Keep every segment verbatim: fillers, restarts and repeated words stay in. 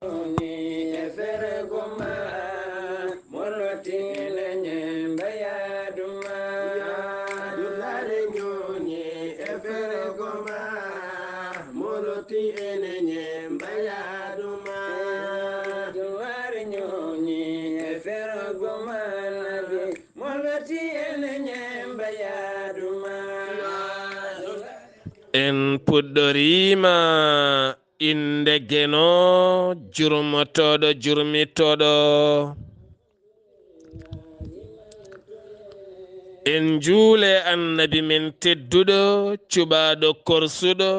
Ñooni e fergo ma, moloti ene ñemba yaadu ma. Yaadu lale ñooni e fergo ma, moloti ene ñemba yaadu ma. Duwar ñooni e fergo ma, nabi, moloti ene ñemba yaadu ma. En puɗɗoriima innde Geno, jurmotooɗo, jurmitooɗo. En njuule Annabi men tedduɗo, cuɓaaɗo korsuɗo,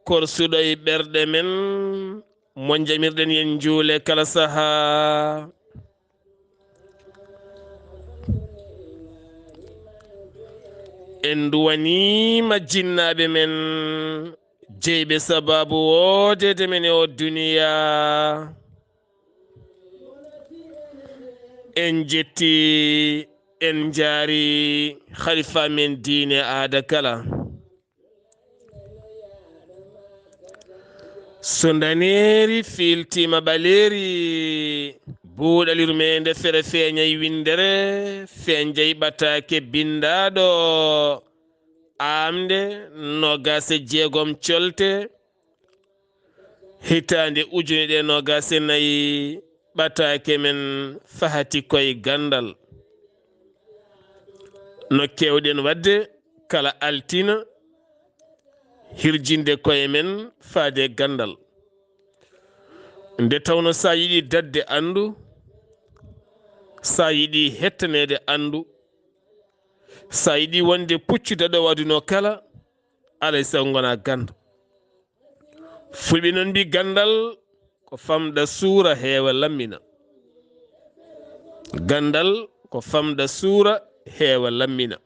korsuɗo e ɓerɗe men, mo njamirɗen yen njuule kala sahaa. En nduwaniima jinnaaɓe men, jeyɓe sabaabu woodeede men e o duniya. En njetti, en njaari khalifa men diine aada kala. So ndaneeri fiiltiima ɓaleeri, buuɗali rumeende fere feeñay winndere, feeñjay ɓataake binndaaɗo, aamnde noogaas e jeegom colte, hitaande ujune ɗe noogaas e nayi, ɓataake men fahati koye ganndal. No keewɗen waɗde kala altine, hirjinde koye men faade ganndal. Nde tawno so a yiɗi daɗde anndu, so a yiɗi hettaneede anndu, so a yiɗi wonde puccu daɗoowo aduna o kala, alay sago ngona ganndo. Fulɓe noon mbi ganndal ko famɗa suura heewa lammina. Ganndal ko famɗa suura heewa lammina.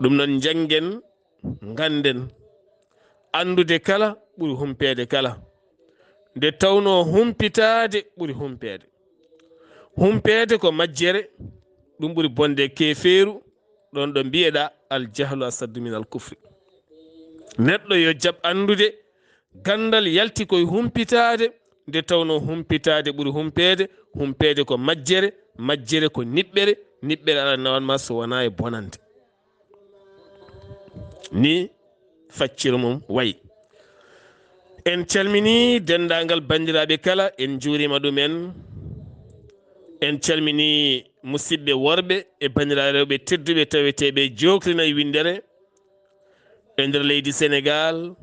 Ɗum noon njanngen, ngannden. Anndude kala ɓuri humpeede kala. Nde tawnoo humpitaade ɓuri humpeede. Humpeede ko majjere, ɗum ɓuri bonde keefeeru, ɗoon ɗo mbiyeɗaa al jahlu asaddu min al kufri. Neɗɗo yo jaɓ anndude ganndal yalti koye humpitaade, nde tawnoo humpitaade ɓuri humpeede, humpeede ko majjere, majjere ko niɓɓere, niɓɓere alaa nawan ma so wonaa e bonande. Ni facciro mum wayi. En calminii denndaangal banndiraaɓe kala, en njuuriima ɗum en. En calminii musidɓe worɓe e banndiraaɓe rewɓe tedduɓe taweteeɓe jooklina e winndere e nder leydi Senegaal,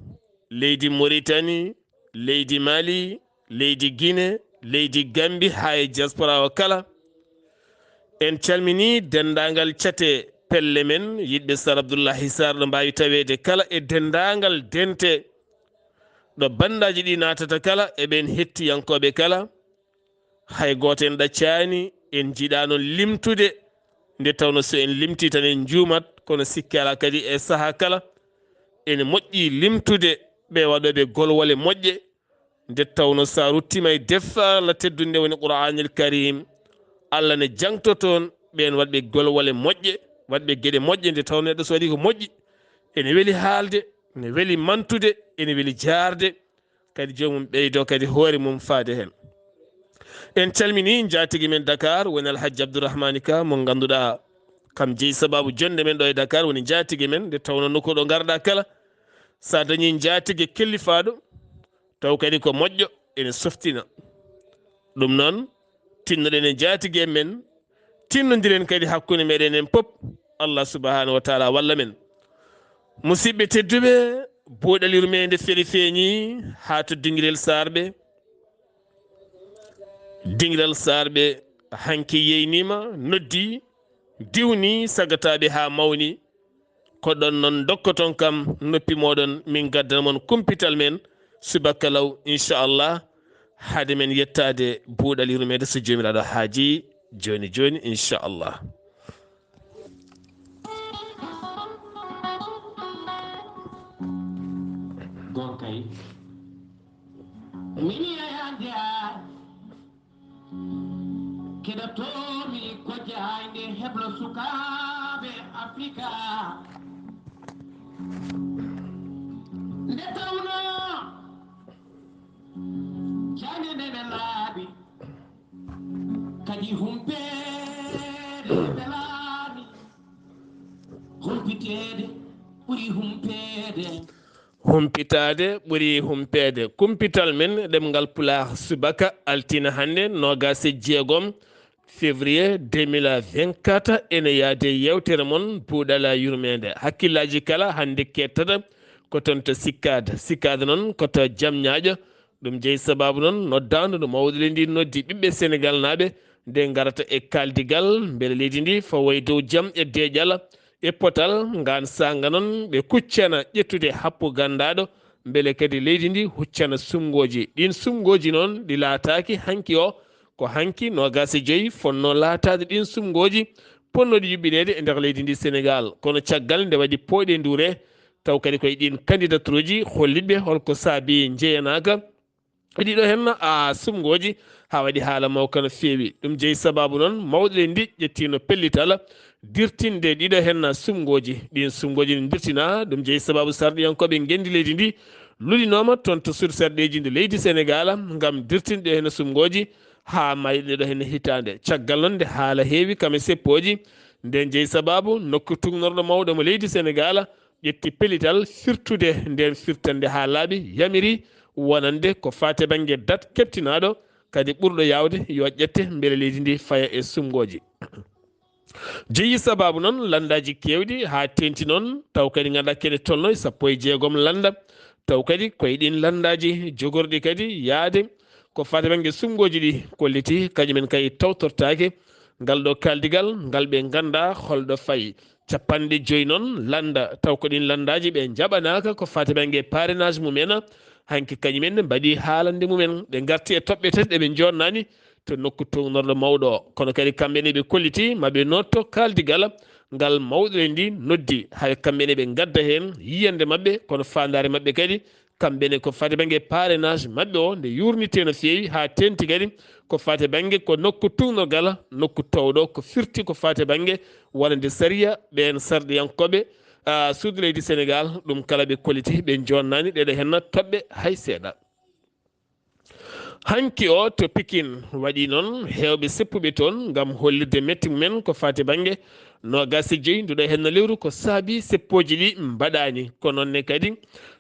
leydi Moritani, leydi Mali, leydi Gine, leydi Gambi, haa e diaspora o kala. En calminii denndaangal cate pelle men, yiɗɓe Sar Abdullahi Sar ɗo mbaawi taweede kala e denndaangal dente ɗo banndaaji ɗi naatata kala e ɓeen hettiyankooɓe kala. Hay gooto en ɗaccaani, en njiɗaa noon limtude, nde tawno so en limtii tan en njuumat, kono sikke alaa kadi e sahaa kala ene moƴƴi limtude ɓe waɗooɓe golwole moƴƴe, nde tawno so a ruttiima e defte Allah teddunde woni Qur'aanil Kariim, Allah ne jaŋto toon ɓeen waɗɓe golwole moƴƴe, waɗɓe geɗe moƴƴe, nde tawno neɗɗo so waɗii ko moƴƴi, ene weli haalde, ene weli mantude, ene weli jaarde, kadi joomum ɓeydo kadi hoore mum faade heen. En calminii njaatigi men Dakar, woni Alhajji Abdourahmani Ka, mo ngannduɗaa kam jeyi sabaabu jonnde men ɗo e Dakar, woni njaatigi men, nde tawno nokku ɗo ngarɗaa kala, so a dañii njaatige kellifaaɗo, taw kadi ko moƴƴo, ene softina. Ɗum noon, tinnoɗen e njaatige men, tinnondiren kadi hakkunde meɗen en pop, Allah subhanahu wa taala walla men. Musidɓe tedduɓe, buuɗali rumeende feri feeñi haa to Dingiral Saarɓe. Dingiral Saarɓe hanki yeyniima, noddi, diwni sagataaɓe haa mawni. Ko ɗon noon ndokkoton kam noppi mooɗon, min ngaddana mon kumpital men subaka law, inchallah. Hade men yettaade buuɗali rumeede, so Joomiraaɗo haaji, jooni jooni, inchallah. Gonkay. Min yayande a. Keɗotoomi ko jaayde heblo sukaaɓe Afrika. Nde tawnoo jaayde nde Humpeede ɓe laami, humpiteede ɓuri humpeede. Humpitaade ɓuri humpeede. Kumpital men ɗemngal Pulaar subaka altine hannde, noogaas e jeegom février deux mille vingt-quatre, ene yaade yewtere mon Buuɗal Yurmeende. Hakkillaaji kala hannde kettata ko toon to Sikkaad. Sikkaad noon ko to Jamñaaƴo. Ɗum jeyi sabaabu noon noddaandu ndu mawɗo leydi ndi noddi ɓiɓɓe Senegal naaɓe nde ngarata e kaaldigal mbele leydi ndi fawa e dow jam e deeƴal e potal. Ngaan saanga noon ɓe kuccana ƴettude happu ganndaaɗo mbele kadi leydi ndi huccana sumngooji. Ɗiin sumngooji noon ɗi laataaki hanki o, ko hanki noogaas e joy fonnoo laataade ɗiin sumngooji ponnooɗi yuɓɓineede e nder leydi ndi Senegal. Kono caggal nde waɗi pooɗe nduure, taw kadi koye ɗiin kandidaturuuji hollitɓe holko saabi njeyanaaka e ɗiɗo heen, a, sumngooji, haa waɗi haala mawka no feewi. Ɗum jeyi sabaabu noon mawɗo leydi ndi ƴettiino pellital dirtinde ɗiɗo heen sumngooji. Ɗiin sumngooji ne dirtina, ɗum jeyi sabaabu sarɗiyankooɓe ngenndi leydi ndi lulinooma toon to suudu sarɗeeji ndu leydi Senegal ngam dirtinde ɗo heen sumngooji haa maayi ɗo heen hitaande. Caggal noon nde haala heewi kam e seppooji, nden jeyi sabaabu nokku tugnorɗo mawɗo mo leydi Senegal ƴetti pellital firtude ndeen firtannde haa laaɓi, yamiri wonande ko faati e bannge dat keptinaaɗo, kadi ɓurɗo yaawde yo ƴette mbele leydi ndi faya e sumngooji. Jeyi sabaabu noon lanndaaji keewɗi haa teeŋti noon, taw kadi nganndaa kene tolno e sappo e jeegom lannda, taw kadi koye ɗiin lanndaaji jogorɗi kadi yaade ko faati e bannge sumngooji ɗi kolliti, kañumen kay tawtortaake ngal ɗo kaaldigal, ngal ɓe nganndaa holɗo fayi. Capanɗe joyi noon lannda, taw ko ɗiin lanndaaji ɓe njaɓanaaka ko faati e bannge parrainage mumen. Hanki kañumen ne mbaɗi haalande mumen, ɓe ngarti e toɓɓe tati ɗe ɓe njoɗnaani to nokku tugnorɗo mawɗo o. Kono kadi kamɓe ne ɓe kolliti ma ɓe notto kaaldigal ngal mawɗo leydi ndi noddi, hay kamɓe ne ɓe ngadda heen yiyannde maɓɓe, kono faandaare maɓɓe kadi kamɓe ne ko faati bannge parrainage maɓɓe o nde yuurnitee no feewi, haa teeŋti kadi ko faati bannge ko nokku tugnorgal, nokku towɗo ko firti ko faati bannge wonande sariya ɓeen sarɗiyankooɓe, a, suudu leydi Senegal. Ɗum kala ɓe kolliti, ɓe njoɗnaani ɗeɗo heen toɓɓe hay seeɗa. Hanki o to Pikin waɗi noon heewɓe seppuɓe toon ngam hollirde metti mumen ko faati bannge noogaas e joyi nduɗo heen lewru ko saabi seppooji ɗi mbaɗaani. Ko noon ne kadi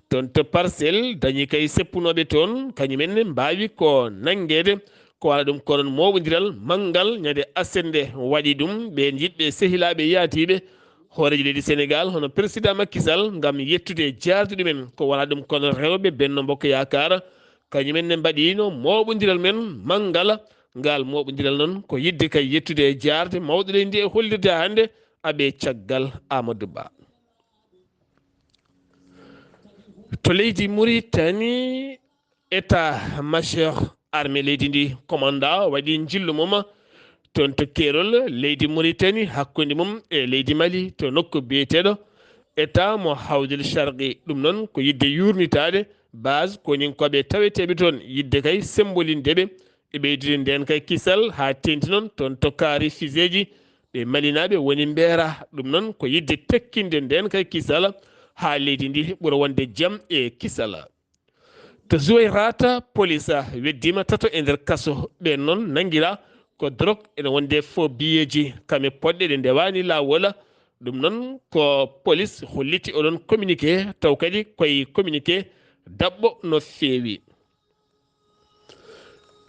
toon to Parcelles dañi kay seppunooɓe toon, kañumen ne mbaawi ko nanngeede. Ko wala ɗum ko noon mooɓondiral manngal ñande aset nde waɗi ɗum ɓeen yiɗɓe sehilaaɓe yaatiiɓe hooreejo leydi Senegal hono président Macky Sall ngam yettude e jaarde ɗumen. Ko wala ɗum kono rewɓe Benno Bokk Yaakaar, kañumen ne mbaɗiino mooɓondiral men manngal. Ngal mooɓondiral noon ko yiɗde kay yettude e jaarde mawɗo leydi ndi e hollirde hannde aɓe caggal Amadou Ba. To leydi Mauritanie, état major armée leydi ndi, commandant, waɗi njillu mum toon to keerol leydi Mauritanie hakkunde mum e leydi Mali to nokku biyeteeɗo état mo Hawdil Sharqi. Ɗum noon ko yiɗde yuurnitaade base koninkooɓe taweteeɓe toon, yiɗde kay sembolinde ɓe e ɓeydude ndeen kay kisal haa teeŋti noon toon to kaari fiseeji ɓe malinaaɓe woni mbeera. Ɗum noon ko yiɗde tekkinde ndeen kay kisal haa leydi ndi ɓura wonde jam e kisal. To Zuwayrata, polis weddiima tato e nder kaso. Ɓeen noon nanngiraa ko drog ene wonde fo biyeeji, kame poɗɗe ɗe ndewaani laawol. Ɗum noon ko polis holliti oɗon communiqué, taw kadi koye communiqué daɓɓo no feewi.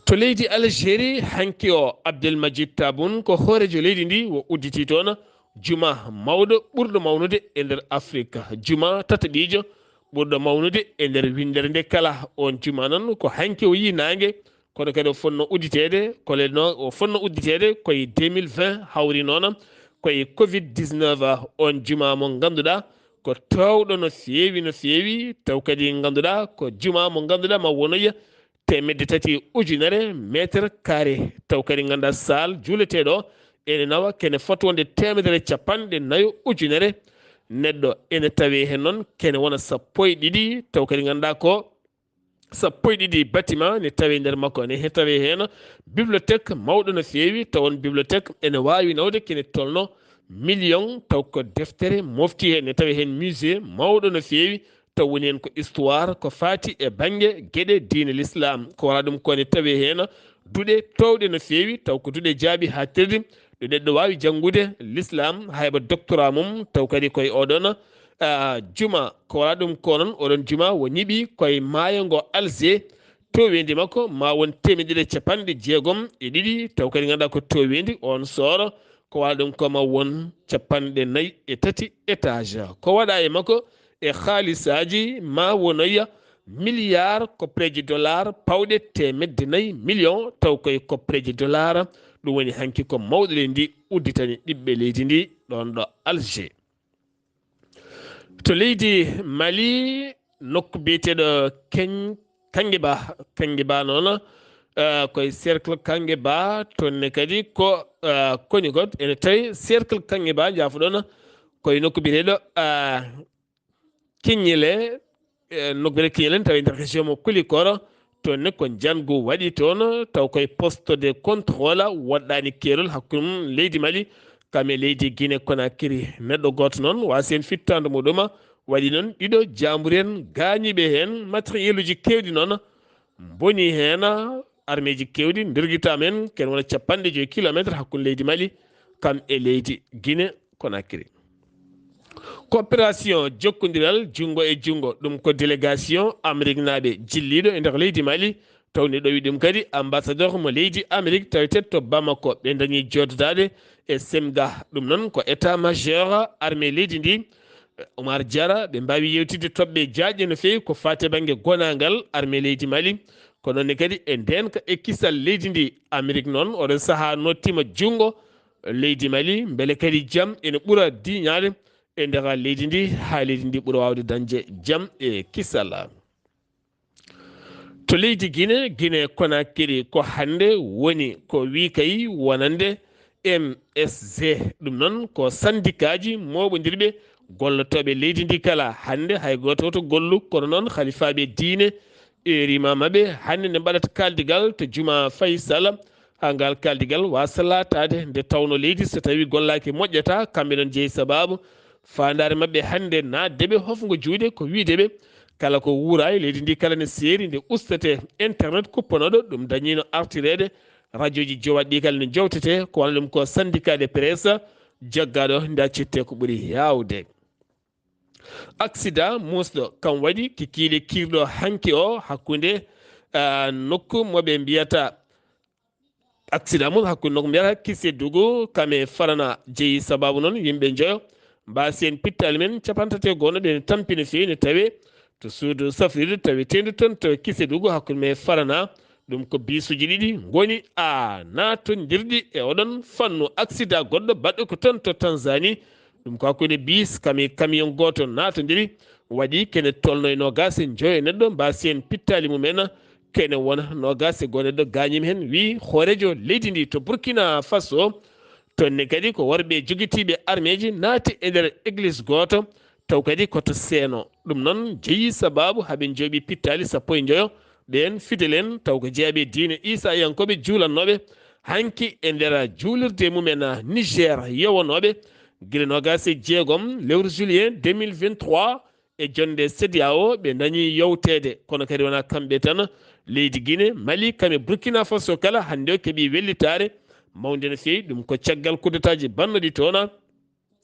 To leydi Algérie, hanki o, Abdelmajid Tabun ko hooreejo leydi ndi, o udditi toon juma mawɗo ɓurɗo mawnude e nder Afrika. Juma tataɓiijo ɓurɗo mawnude e nder winndere nde kala. Oon juma noon ko hanki o yii naange, kono kadi o fotno udditeede, kono o fotno udditeede koye deux mille vingt, hawri noon koye covid dix-neuf. Oon juma mo ngannduɗaa ko toowɗo no feewi, no feewi, taw kadi ngannduɗaa ko juma mo ngannduɗaa ma wonoya teemedde tati ujunere mètre carré, taw kadi ngannduɗaa saal juuleteeɗo ene nawa kene foti wonde teemedere capanɗe nayo ujunere neɗɗo, ene tawee heen noon kene wona sappo e ɗiɗi, taw kadi ngannduɗaa ko sappo e ɗiɗi bâtiment ne tawi nder makko, ne he tawi heen bibliothèque mawɗo no feewi, taw on bibliothèque ene waawi nawde kene tolno million, taw ko deftere mofti heen, ne tawi heen musée mawɗo no feewi, taw woni heen ko histoire ko faati e bannge geɗe diine l'islam. Ko wala ɗum ko ne tawee heen duɗe toowɗe no feewi, taw ko duɗe jaaɓi haaɗtirde ɗo neɗɗo waawi janngude l'islam, hayba doctorat mum, taw kadi koye oɗon, ah, juma. Ko wala ɗum ko noon, oɗon juma wo ñiɓi koye maayo ngo Alger, to weendi makko ma won teemedere capanɗe jeegom e ɗiɗi, taw kadi ngannduɗaa ko to weendi on sooro, ko wala ɗum ko ma won capanɗe nayi e tati étage. Ko waɗa e makko e haalisaaji ma wonoya milliard koppeeje dollar pawɗe teemedde nayi million, taw koye koppeeje dollar. Ɗum woni hanki ko mawɗo leydi ndi udditani ɓiɓɓe leydi ndi ɗon ɗo Alger. To leydi Mali, nokku biyeteeɗo Ken-, Kangiba, Kangiba noon, eh, koye cercle Kangiba, toon ne kadi ko, eh, koni got, ene tawi cercle Kangiba, jaafoɗon, koye nokku biyeteeɗo, eh, Kiññele, eh, nokku biyeteeɗo Kiññele, tawi nder région mo Kulikoro, toon ne ko njanngu waɗi toon, taw koye poste de contrôle woɗɗaani keerol hakkunde mum leydi Mali, kam e leydi Guinée Conakry. Neɗɗo gooto noon waasi heen fittaandu muɗum, waɗi noon ɗiɗo jaamburi en gaañiiɓe heen, matériel uji keewɗi noon mboni heen, armeeji keewɗi mbirgitaama heen, ken wona capanɗe joyi kilometre hakkunde leydi Mali, kam e leydi Guinée Conakry. Coopération, jokkondiral junngo e junngo, ɗum ko délégation Amérique naaɓe jilliiɗo e nder leydi Mali, tawni ɗo wi ɗum kadi ambassadeur mo leydi Amérique tawete to Bamako. Ɓe dañi jooɗodaade e Semga, ɗum noon ko état major armée leydi ndi, Oumar Diarra. Ɓe mbaawi yewtidde toɓɓe jaajɗe no feewi ko faati e bannge gonaangal armée leydi Mali, ko noon ne kadi e ndeenka e kisal leydi ndi. Amérique noon oɗo sahaa nottiima junngo leydi Mali, mbele kadi jam ene ɓura diiñaade e nder leydi ndi, haa leydi ndi ɓura waawde dañde jam e kisal. To leydi Guinée, Guinée Conakry, ko hannde woni ko wii kay wonande M S G. Ɗum noon ko sandikaaji mooɓondirɓe gollotooɓe leydi ndi kala. Hannde hay gooto wooto gollu, kono noon halifaaɓe diine, heure ma maɓɓe hannde nde mbaɗata kaaldigal to juma Faysal, haa ngal kaaldigal waasa laataade, nde tawno leydi so tawi gollaaki moƴƴata, kamɓe noon jeyi sabaabu faandaare maɓɓe hannde naatde ɓe hofngo juuɗe, ko wiyde ɓe kala ko wuuraay leydi ndi kala ne seeri nde ustate. Internet kuppanooɗo ɗum dañiino artireede, rajooji jowaɗi ɗi kala ne jowtete, ko wano ɗum ko syndicat de presse jaggaaɗo nde accirte ko ɓuri yaawde. Accident muusɗo kam waɗi kikiiɗe kiirɗo hanki o hakkunde, ah, nokku mo ɓe mbiyata accident mum hakkunde nokku mbiyata Kisedougou kam e Farana jeyi sababu noon yimɓe njoyo mbaasi en pittaali men capanɗe tati e goonɗo ɓe ne tampi no feewi ne tawe to suudu safrirde taweteendu toon to Kisedougou hakkunde men e Farana. Ɗum ko biisuuji ɗiɗi ngoni a naatondirɗi e oɗon fannu. Accident goɗɗo baɗɗo ko toon to Tanzanie. Ɗum ko hakkunde biis kam e camion gooto naatondiri waɗi kene tolno e noogaas e njoyo neɗɗo mbaasi en pittaali mumen. Kene wona noogaas e goonɗo gaañiima heen, wi hooreejo leydi ndi. To Burkina Faso, toon ne kadi ko worɓe jogitiiɓe armeeji naati e nder église gooto, taw kadi ko to Seeno. Ɗum noon jeyi sabaabu haa ɓe njooɓi pittaali sappo e njoyo ɓeen fidel en, taw ko jeyaaɓe diine Iisayankooɓe juulannooɓe hanki e nder juulirde mumen Niger yewonooɓe gila noogaas e jeegom lewru juillet deux mille vingt-trois, e jonnde CEDEAO, ɓe dañi yewteede, kono kadi wonaa kamɓe tan. Leydi Guinée, Mali, kam e Burkina Faso kala hannde o keɓi wellitaare mawnde no feewi. Ɗum ko caggal kudetaaji bannoɗi toon,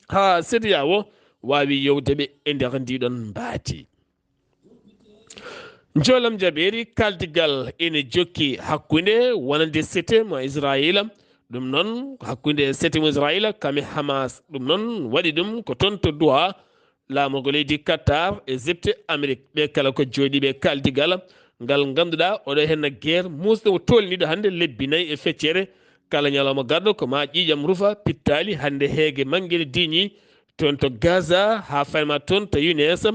haa CEDEAO waawi yewde ɓe e nder ndiɗon mbaadi. Njoolam jaɓeeri, kaaldigal ene jokki hakkunde wonande sete mo Israayiila, ɗum noon hakkunde sete mo Israayiila kam e Hamas. Ɗum noon waɗi ɗum ko toon to Doha, laamorgo leydi Qatar, Égypte, Amérique, ɓe kala ko jooɗiiɓe kaaldigal ngal ngannduɗaa oɗo heen guerre muusɗo o tolniiɗo hannde lebbi nayi e feccere. Kala ñalawma garɗo ko ma ƴiiƴam rufa pittaali hannde heege mannge ne diiñi toon to Gaza haa fayma toon to Younes.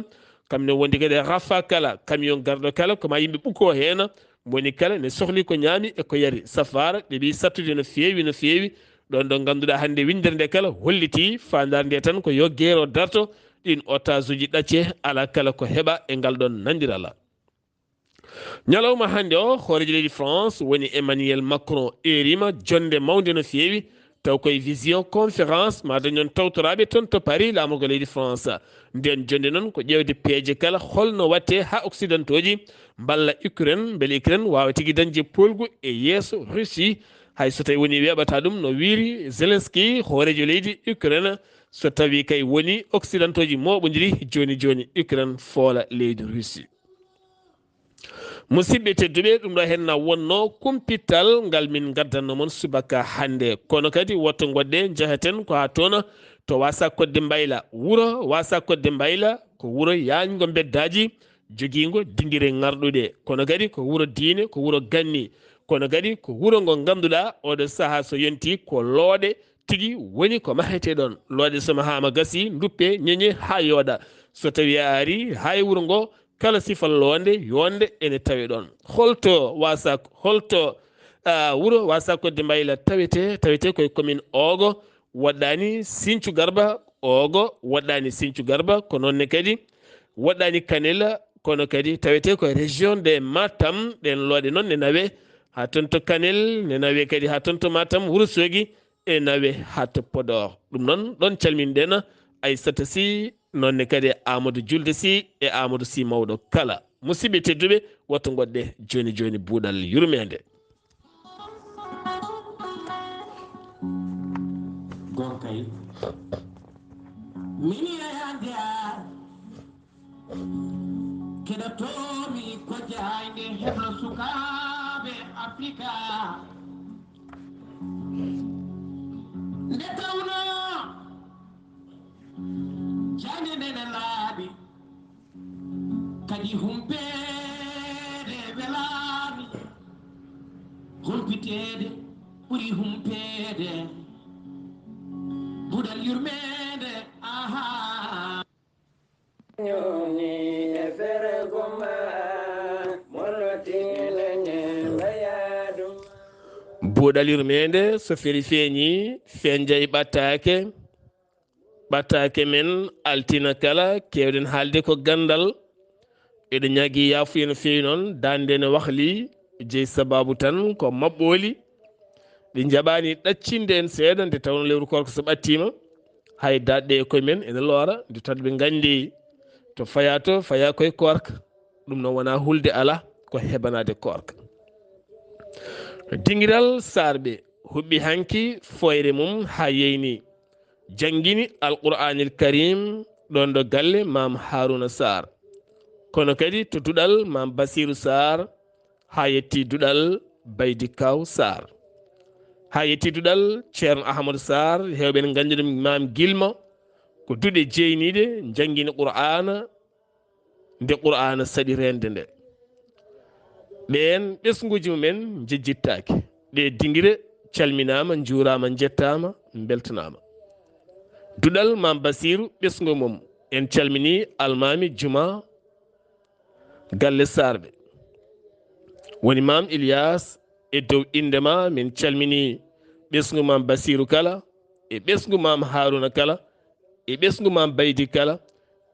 Kam ne wondi kadi e Rafah kala camion garɗo kala ko ma yimɓe ɓuko heen. Moni kala ne sohli ko ñaami e ko yari. Safaara ɗeɓi sattude no feewi, no feewi. Ɗoon ɗo ngannduɗaa hannde winndere nde kala holliti faandaare nde tan ko yo geero darto, ɗin otaasuuji ɗacce, alaa kala ko heɓa e ngal ɗoon nanndiral. Ñalawma hannde o, hooreejo leydi France woni Emmanuel Macron eeriima jonnde mawnde no feewi, taw koye vision conférence ma dañon tawtoraaɓe toon to Paris, laamorgo leydi France. Nden jonnde noon ko ƴeewde peeje kala holno waɗtee haa occidentaux ji mballa Ukraine, mbele Ukraine waawa tigi dañde poolgu e yeeso Russie, hay so tawi woni weeɓata ɗum no wiiri Zelensky, hooreejo leydi Ukraine, so tawi kay woni occidentaux ji mooɓondiri jooni jooni Ukraine foola leydi Russie. Musidɓe tedduɓe, ɗum ɗo henna wonno kumpital ngal min gaddanno mon subaka hannde. Kono kadi wotto goɗɗe njahaten ko haa toon to Wasa Kodde Mbayla. Wuro Wasa Kodde Mbayla ko wuro yaajngo mbeddaaji, jogiingo dingire ŋarɗuɗe. Kono kadi ko wuro diine, ko wuro ganni. Kono kadi ko wuro ngo ngannduɗaa oɗo sahaa so yonti ko looɗe tigi woni ko mahetee ɗon. Looɗe so mahaama gasi, nduppe, ñeñe haa yooɗa. So tawi a ari haa e wuro ngo, kala sifa loonde, yoonde ene tawe ɗon. Holto Wasa, holto, ah, wuro Wasa Kodde Mbayla tawete? Tawete koye commune Ogo, woɗɗaani Sinthiou Garba, Ogo, woɗɗaani Sinthiou Garba, ko noon ne kadi woɗɗaani Kanel, kono kadi tawete ko région de Matam, ɗen looɗe noon ne nawe haa toon to Kanel, ne nawe kadi haa toon to Matam, Wuro Soogi, e nawe haa to Podor. Ɗum noon, ɗon calminɗen Aissata Sy, noon ne kadi Amadou Julde Sy e Amadou Sy mawɗo kala. Musidɓe tedduɓe, wotto goɗɗe jooni jooni buuɗal yurmeende. Gonkay. Min yayande a keɗotoomi ko jaayde heblo sukaaɓe Afrika. Nde tawnoo jaayde nde ne laaɓi, kadi humpeede welaani, humpiteede ɓuri humpeede, buɗal yurmeende, ahaa. Ñooni e fergo ma, molotine ñe mbayaadu ma. Buuɗal yurmeende, so feri feeñi, fenjay ɓattaake. Ɓattaake men, altina kala, keewɗen haalde ko ganndal. Eɗen ñaagi yaafuya no feewi noon, daande ne wahli, jeyi sabaabu tan ko maɓɓooli. Ɗi njaɓaani ɗaccinde en seeɗa, nde tawnoo lewru koorka so ɓattiima, hay daɗɗe e koye men ene loora, nde tawde ɓe nganndi to fayaa to, fayaa koye koorka. Ɗum noon wonaa hulde alaa, ko hebanaade koorka. Dingiral Saarɓe huɓɓi hanki fooyre mum haa yeeyni. Janngini Alqur'aanil Kariim ɗoon ɗo galle Maam Haaruuna Saar. Kono kadi to duɗal Maam Basiiru Saar, haa yetti duɗal Baydi Kaaw Saar. Haa yetti duɗal Ceerno Ahmadu Saar, heewɓe ene nganndi ɗum Maam Gilma, ko duɗe jeyniiɗe, njanngini Qur'aana, nde Qur'aana saɗi reende nde. Ɓeen ɓesnguuji mumen njejjittaaki. Ɗe dingire calminaama, njuuraama, njettaama, mbeltanaama. Duɗal Maam Basiiru, ɓesngu mum, en calminii Almaami Juma, galle Saarɓe. Woni Maam Ilyaas, e dow innde ma, min calminii ɓesngu Maam Basiiru kala, e ɓesngu Maam Haaruuna kala, e ɓesngu Maam Baydi kala,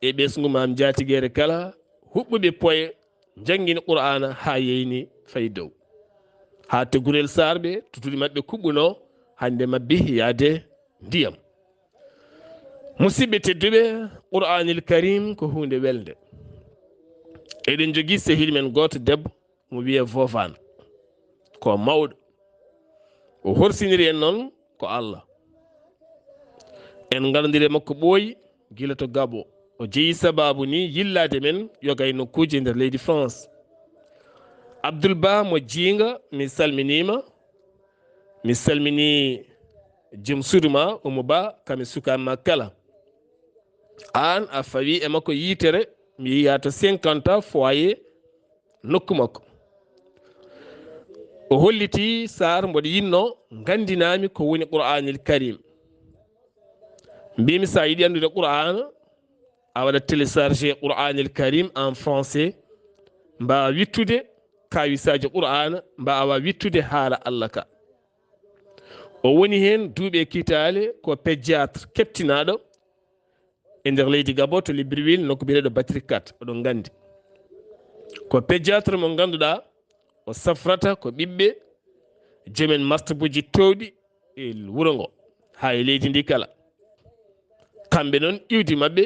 e ɓesngu Maam Njaatigeere kala, huɓɓuɓe poye, njanngini Qur'aana haa yeeyni fayi dow. Haa to gurel Saarɓe, to duɗe maɓɓe kuɓɓunoo, hannde mabbi yaade ndiyam. Musidɓe tedduɓe, Qur'aanil Kariim ko huunde welnde. Eɗen njogii sehil men gooto debbo, mo wiyee Vovane. Ko mawɗo. O horsiniri en noon ko Allah. En ngarondiri e makko ɓooyi gila to Gabon. O jeyi sabaabu ni yillaade men yoga e nokkuuji e nder leydi France. Abdoul Ba mo Jiinga, mi salminiima. Mi salminii joom suudu ma, Oumou Ba, kam e sukaaɓe ma kala. Aan a fawi e makko yitere, mi yiya to cinquante foyer nokku makko. O holliti Saar mboɗo yinno nganndinaami ko woni Qur'aanil Kariim. Mbimi sa yiɗi anndude Qur'aana, a waɗa télécharger Qur'aanil Kariim en français, mbaawa wittude kaawisaaji Qur'aana, mbaawa wittude haala Allah ka. O woni heen duuɓi e kitaale ko pédiatre keɓtinaaɗo e nder leydi Gabon to Libreville, nokku biyeteeɗo Batterie quatre, oɗon nganndi. Ko pédiatre mo ngannduɗaa o safrata ko ɓiɓɓe joomen maktabuuji toowɗi e wuro ngo. haa e leydi ndi kala. Kamɓe noon iwdi maɓɓe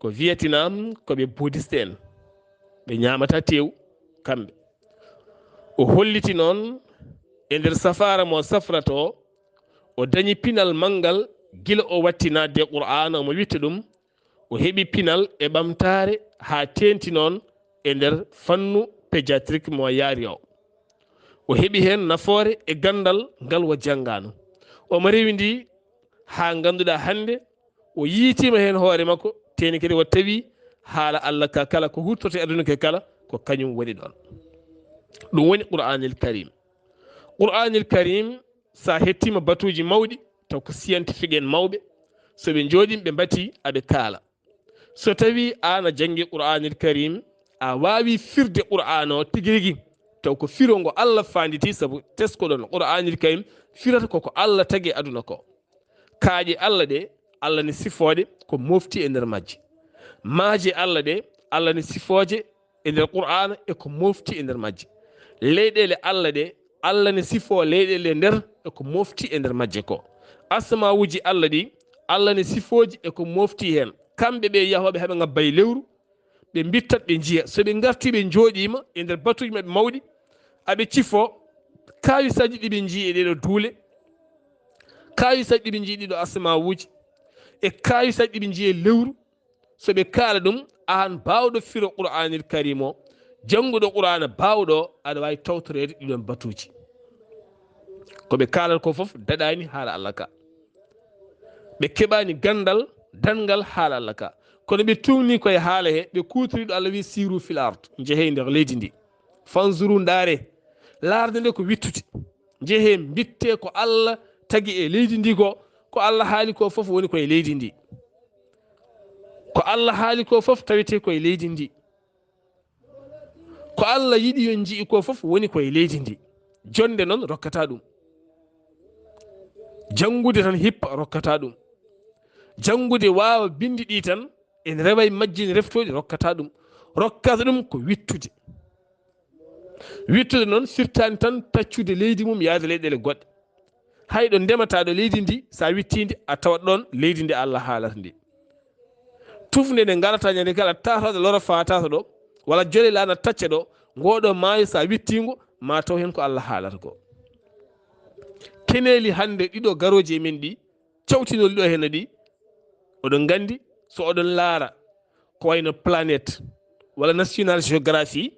ko Vietnam, ko ɓe bouddhiste en, ɓe ñaamata teewu kamɓe. O holliti noon e nder safaara mo safrato, o dañi pinal manngal gila o watti naatde Qur'aana omo witta ɗum, o heɓi pinal e ɓamtaare haa teeŋti noon e nder fannu pédiatrique mo yaari o. O heɓi heen nafoore e ganndal ngal o janngaano. Omo rewi ndi haa ngannduɗaa hannde o yiitiima heen hoore makko, teeni kadi o tawi haala Allah ka kala ko huutorto e aduna ke kala ko kañum woni ɗoon. Ɗum woni Qur'aanil Karim. Qur'aanil Karim, so a hettiima batuuji mawɗi, taw ko scientifique en mawɓe, so ɓe njooɗii ɓe mbati aɓe kaala. So tawii aan a janngi Qur'aanil Karim, a waawi firde Qur'aana o tigi rigi, taw ko firo ngo Allah faanditi, sabu teskoɗon Qur'aanil Karim firata koko Allah tagi aduna ko. Kaaƴe Allah ɗe, Allah ne sifooɗe ko mofti e nder majje. Maaje Allah ɗe, Allah ne sifooje e nder Qur'aana e ko mofti e nder majje. Leyɗeele Allah ɗe, Allah ne sifoo leyɗeele nder e ko mofti e nder majje ko. Asamaawuuji Allah ɗi, Allah ne sifooji e ko mofti heen. Kamɓe ɓe yahooɓe haɓe ngabba e lewru, ɓe mbittat ɓe njiya. So ɓe ngartii ɓe njooɗiima e nder batuuji maɓɓe mawɗi, aɓe cifoo kaawisaaji ɗi ɓe njii e ɗeeɗo duule, kaawisaaji ɗi ɓe njii ɗiɗo asamaawuuji, e kaawisaaji ɗi ɓe njii e lewru. So ɓe kaala ɗum, aan baawɗo firo Qur'aanil Karim o, jannguɗo Qur'aana baawɗo o, aɗa waawi tawtoreede ɗiɗon batuuji. Ko ɓe kaalata ko fof daɗaani haala Allah ka. Ɓe keɓaani ganndal, danngal haala Allah ka. Kono ɓe tuugni koye haala he, ɓe kuutori ɗo Allah wi, "Siiru fil ard", njehee nder leydi ndi. "Fanzuru", ndaare. Laarde nde ko wittude. Njehee, mbittee ko Allah tagi e leydi ndi ko, ko Allah haali ko fof woni koye leydi ndi. Ko Allah haali ko fof tawetee koye leydi ndi. Ko Allah yiɗi yo nji'i ko fof woni koye leydi ndi. Jonnde noon rokkata ɗum. Janngude tan hippa rokkata ɗum. Janngude waawa binndi ɗi tan, en rewa e majji en reftooji rokkata ɗum. Rokkata ɗum ko wittude. Wittude noon firtaani tan taccude leydi mum yaade leyɗeele goɗɗe. Hay ɗo ndemata ɗo leydi ndi, so a witti ndi, a tawat ɗoon leydi ndi Allah haalata ndi. Tufnde nde ngarata ñande kala, tawata ɗo loro faatata ɗo, walla jole laana tacca ɗo, ngoo ɗo maayo so a witti ngo, ma taw heen ko Allah haalata ko. Keneeli hannde ɗiɗo garooji e men ɗi, cawtinol ɗo heen ɗi, oɗon nganndi, so oɗon laara ko wayno Planète walla National Geography,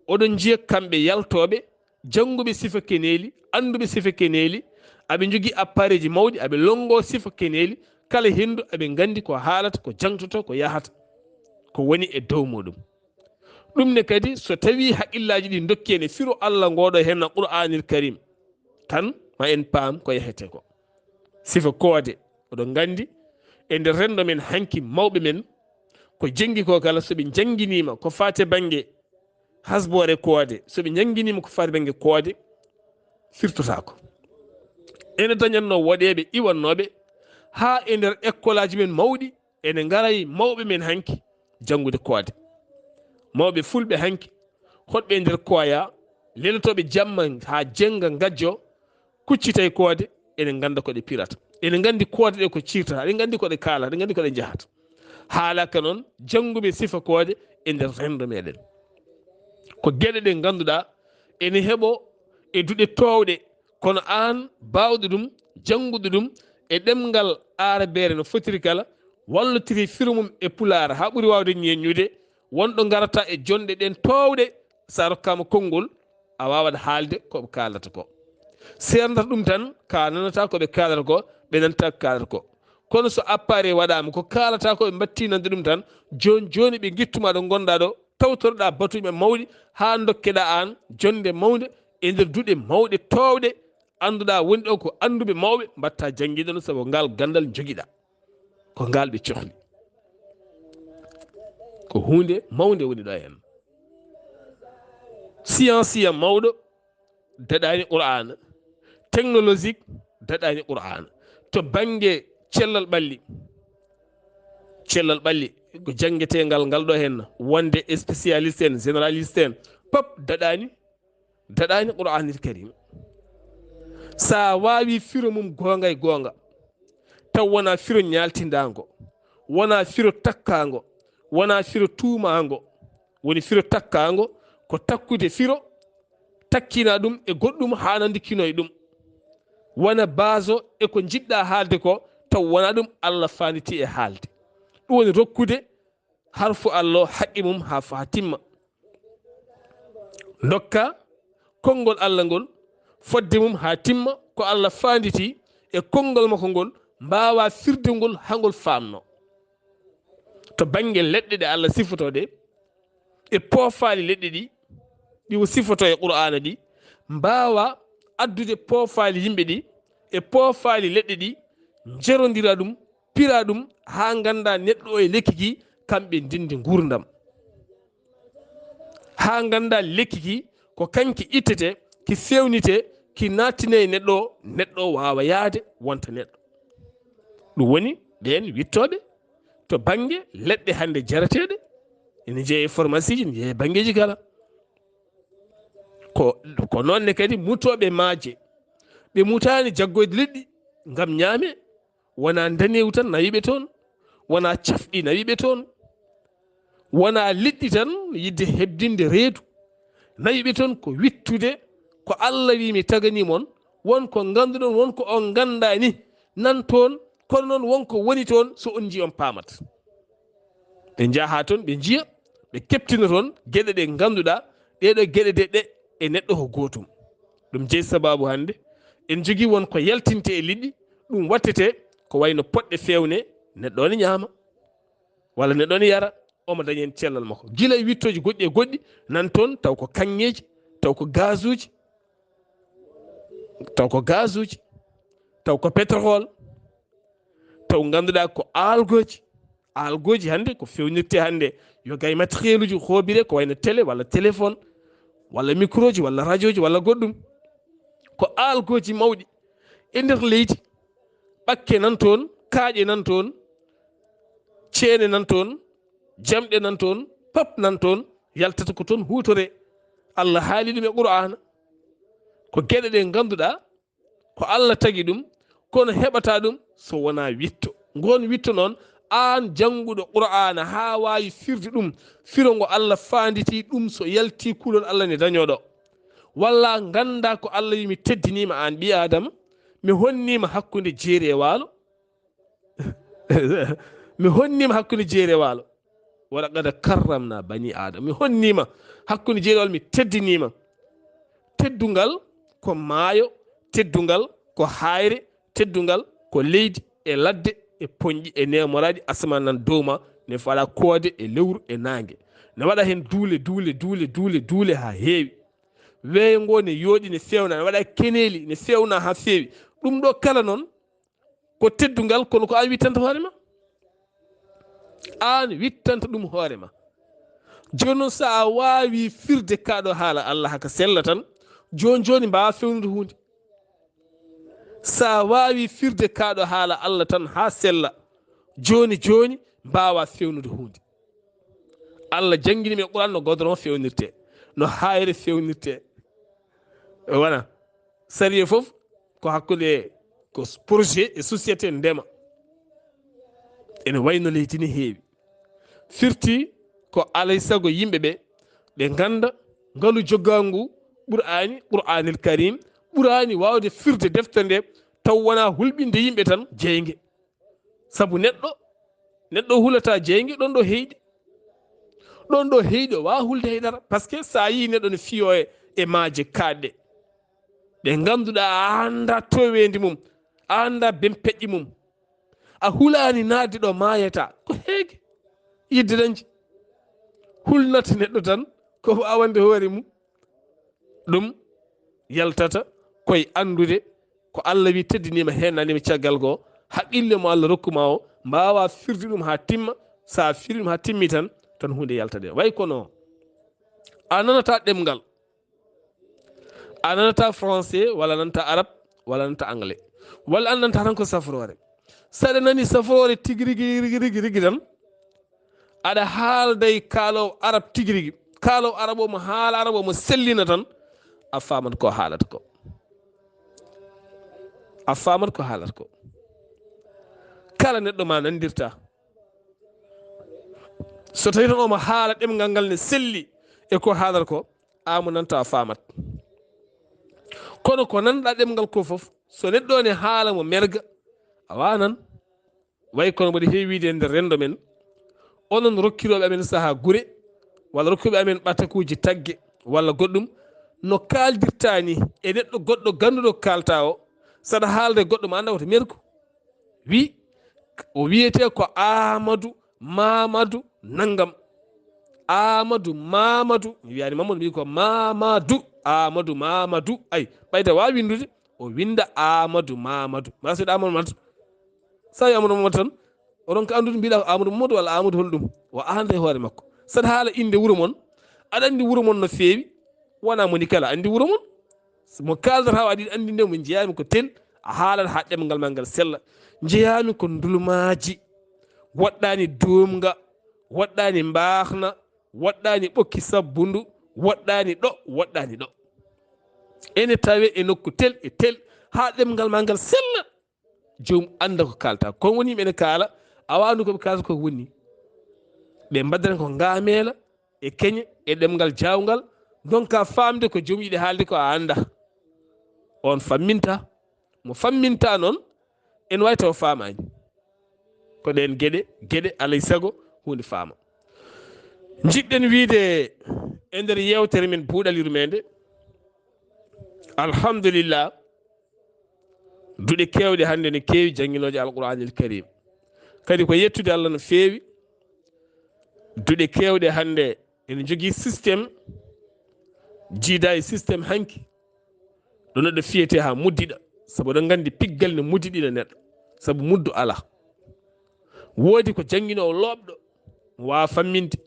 oɗon njiya kamɓe yaltooɓe, jannguɓe sifa keneeli, annduɓe sifa keneeli, aɓe njogii appareeji mawɗi, aɓe lonngoo sifa keneeli, kala henndu aɓe nganndi ko haalata, ko jangtoto, ko yahata, ko woni e dow muɗum. Ɗum ne kadi, so tawii haqqillaaji ɗi ndokki en e firo Allah ngooɗo heen Qur'aanil Karim, tan ma en paam ko yahetee ko. Sifa koode, oɗon nganndi, e nder renndo men hanki mawɓe men, ko jenngi ko kala, so ɓe njannginiima ko faati bannge hasboore koode, so ɓe njannginiima ko faati bannge koode, firtotaako. Ene dañatnoo woɗeeɓe iwannooɓe haa e nder ekkolaaji men mawɗi, ene ngaray mawɓe men hanki janngude koode. Mawɓe fulɓe hanki, hoɗɓe e nder koya, lelotooɓe jamma haa jennga ngajjo, kuccitay koode, ene ngannda ko ɗe pirata. Ene nganndi koode ɗe ko ciirtata, ene nganndi ko ɗe kaalata, ene nganndi ko ɗe njahata. Haalaka noon jannguɓe sifa koode e nder renndo meɗen. Ko geɗe ɗe ngannduɗaa ene heɓo e duɗe toowɗe, kono aan baawɗo ɗum, jannguɗo ɗum e ɗemngal aarabeere no fotiri kala, wallotiri firo mum e pulaar haa ɓuri waawde ñeeññude, wonɗo ngarata e jonɗe ɗen toowɗe, so a rokkaama konngol, a waawat haalde ko ɓe kaalata ko. Seernata ɗum tan, ka nanata ko ɓe kaalata ko, ɓe nanata ko kaalata ko. Kono so appareil waɗaama, ko kaalata ko ɓe mbatti nande ɗum tan, jooni jooni ɓe ngittuma ɗo ngonɗaa ɗo, tawtoroɗaa batuuji maɓɓe mawɗi, haa ndokkeɗaa aan jonnde mawnde e nder duɗe mawɗe toowɗe, annduɗaa woni ɗo ko annduɓe mawɓe mbatta janngiiɗo ɗum, sabu ngal ganndal njogiɗaa. Ko ngal ɓe cohli. Ko huunde mawnde woni ɗo heen. Science ya mawɗo daɗaani Qur'aana. Technologique daɗaani Qur'aana. To bannge cellal ɓalli, cellal ɓalli ko janngetee ngal, ngal ɗo heen, wonde spécialiste en, généraliste en, pop daɗaani, daɗaani Qur'aanil Karim. So a waawi firo mum goonga e goonga, taw wonaa firo ñaaltindaango, wonaa firo takkaango, wonaa firo tuumaango. Woni firo takkaango, ko takkude firo, takkina ɗum e goɗɗum haa nanndikinoye ɗum. Wona baaso e ko njiɗɗa haalde ko, taw wonaa ɗum Allah faanditi e haalde. Ɗum woni rokkude harfu Allah o haqqe mum haa, haa timma. Ndokka konngol Allah ngol fodde mum haa timma, ko Allah faanditi e konngol makko ngol, mbaawa firde ngol haa ngol faamno. To bannge leɗɗe ɗe Allah sifotoo ɗe, e poofaali leɗɗe ɗi, ɗi o sifotoo e Qur'aana ɗi, mbaawa addude poofaali yimɓe ɗi, e poofaali leɗɗe ɗi, njerondira ɗum, pira ɗum, haa ngannda neɗɗo o e lekki ki, kamɓe ndenndi nguurndam. Haa ngannda lekki ki, ko kanki ittete, ki feewnite, ki nattine e neɗɗo o, neɗɗo o waawa yahde wonta neɗɗo. Ɗum woni ɓeen wittooɓe to bannge leɗɗe hannde jarateeɗe, ene jeeya e pharmacie ji, ene jeeya e banngeeji kala. Ko, ko noon ne kadi mutooɓe maaje, ɓe mutaani jaggoyde liɗɗi ngam ñaame, wonaa ndanewu tan nawiɓe toon, wonaa cafɗi nawiɓe toon, wonaa liɗɗi tan yiɗde heɓdinde reedu nawiɓe toon, ko wittude ko Allah wi mi tagani mon, won ko ngannduɗon, won ko on nganndaani nan toon, kono noon won ko woni toon, so on njii on paamat. Ɓe njaha toon, ɓe njiya, ɓe keɓtina toon geɗe ɗe ngannduɗaa, ɗeeɗo geɗe de ɗe e neɗɗo ko gootum. Ɗum jeyi sabaabu hannde en njogii won ko yaltinte e liɗɗi, ɗum wattete ko wayno poɗɗe feewne, neɗɗo ne ñaama, walla neɗɗo ne yara, omo dañi heen cellal makko. Gila e wittooji goɗɗi e goɗɗi, nan toon taw ko kaŋŋeeji, taw ko gazuuji, taw ko gazuuji, taw ko pétrole, taw ngannduɗaa ko algooji. Algooji hannde ko feewnirte hannde, yo gay matériel uji hoobire, ko wayno télé walla téléphone, walla microji, walla radioji, walla goɗɗum. Ko algooji mawɗi e nder leydi. Ɓakke nan toon, kaaƴe nan toon, ceene nan toon, jamɗe nan toon, pap nan toon, yaltata ko toon huutore. Allah haali ɗum e Qur'aana. Ko geɗe ɗe ngannduɗaa ko Allah tagi ɗum, kono heɓata ɗum so wonaa witto. Ngoon witto noon, aan jannguɗo Qur'aana haa waawi firde ɗum, firo ngo Allah faanditi ɗum, so yalti kulol Allah ne dañoɗo. Walla ngannda ko Allah wi mi teddiniima aan ɓii Aadama, mi honniima hakkunde jeeri e waalo. Mi honniima hakkunde jeeri e waalo. Wa laqad karramna bani Aadama. Mi honniima hakkunde jeeri e waalo, mi teddiniima. Teddungal ko maayo, teddungal ko haayre, teddungal ko leydi e ladde e poñƴi e neemoraaɗi, asamaan nan dow ma, ne faala koode e lewru e naange. Ne waɗa heen duule, duule, duule, duule, duule haa heewi. Weeyo ngo ne yooɗi, ne feewna, ne waɗa keneeli, ne feewna haa feewi. Ɗum ɗo kala noon ko teddungal, kono ko aan wittanta hoore ma. Aan wittanta ɗum hoore ma. Jooni noon, so a waawi firde kaa ɗo haala Allah haka sella tan, jooni jooni mbaawa feewnude huunde. So a waawi firde kaa ɗo haala Allah tan haa sella, jooni jooni mbaawa feewnude huunde. Allah janngini mi e Qur'aan no goudron feewnirtee, no haayre feewnirtee. Wona sariya fof ko hakkunde, ko projet e société ndema. Ene wayno leydi ne heewi. Firti ko alay sago yimɓe ɓe, ɓe ngannda ngalu jogaangu Qur'aani, Qur'aanil Karim, ɓuraani waawde firde defte nde taw wonaa hulɓinde yimɓe tan jeynge. Sabu neɗɗo, neɗɗo hulata jeynge ɗon ɗo heyɗi. Ɗon ɗo heyɗi o waawa hulde hay dara. Parce que so a yii neɗɗo no fiyoo e, e maaje kaaɗɗe, ɗe ngannduɗaa a anndaa tooweendi mum, a anndaa bempeƴƴi mum. A hulaani naatde ɗo maayata. Ko heege. Yidde dañji. Hulnata neɗɗo tan ko waawande hoore mum. Ɗum yaltata koye anndude ko Allah wi teddiniima, heennaandiima caggal goo, haqqille mo Allah rokku ma o, mbaawa firde ɗum haa timma. So a firi ɗum haa timmi tan, tan huunde yaltat e. Way kono a nanataa ɗemngal, a nanataa français, walla a nanataa arab, walla a nanataa anglais, walla a nanataa tan ko safroore. So aɗa nani safroore tigi rigi, rigi, rigi, rigi tan, aɗa haalda e kaaloowo arab tigi rigi, kaaloowo arab o mo haala arab o mo sellina tan, a faamat ko haalata ko. A faamat ko haalata ko. kala neɗɗo ma nandirta. So tawi tan omo haala ɗemngal ngal ne selli e ko haalata ko, a mo nanta a faamat. Kono ko nanɗa ɗemngal ko fof, so neɗɗo ne haala mo merga, a wanan. Way kono mboɗo heewi wiide e nder renndo men, onon rokkirooɓe amen sahaa gure, walla rokkirooɓe amen ɓatakuuji tagge, walla goɗɗum, no kaaldirta ni e neɗɗo goɗɗo gannduɗo ko kaalta o, saɗa haalda e goɗɗo mo annda woto mergu. Wi, o wiyetee ko Aamadu Maamadu nanngam. Aamadu Maamadu, mi wiyaani Mamadou, mi wi ko Maamadu, Aamadu Maamadu. Ay, ɓayde waawi winndude, o winnda Aamadu Maamadu. Ma so wiɗa Aamadu Maamadu. So a wi Amadou Mamadou tan, o ronka anndude mbiɗa ko Amadou Mamadou walla Amadou holɗum. O annda e hoore makko. Saɗa haala innde wuro mon, aɗa anndi wuro mon no feewi, wona moni kala anndi wuro mon. Mo kaaldata o aɗa yiɗi anndinde mo njeyaami ko tel, a haalat haa ɗemngal ma ngal sella. Njeyaami ko ndulmaaji, woɗɗaani duumga, woɗɗaani mbaahna, woɗɗaani ɓokki sabbundu, woɗɗaani ɗo, woɗɗaani ɗo. Ene tawe e nokku tel e tel, haa ɗemngal ma ngal sella. Joom annda ko kaalta. Kon woni yimɓe ne kaala, a waandu ko ɓe kaalta ko woni. Ɓe mbaddana ko ngaameela, e keñe, e ɗemngal jaawngal, ndonka faamde ko joom yiɗi haalde ko a annda. On famminta. Mo famminta noon, en waawi taw faamaani. Ko ɗeen geɗe, geɗe, alay sago, huunde faama. Njiɗɗen wiide e nder yeewtere men buuɗal yurmeende, alhamdulillah, duɗe keewɗe hannde ne keewi jannginooje Alqur'aanil Kariim. Kadi ko yettude Allah no feewi, duɗe keewɗe hannde ene njogii système, jiida e système hanki, ɗo neɗɗo fiyetee haa muddiɗa, sabu oɗon nganndi piggal ne muddiɗina neɗɗo, sabu muddu alaa. Woodi ko jannginoowo looɓɗo, mo waawa famminde.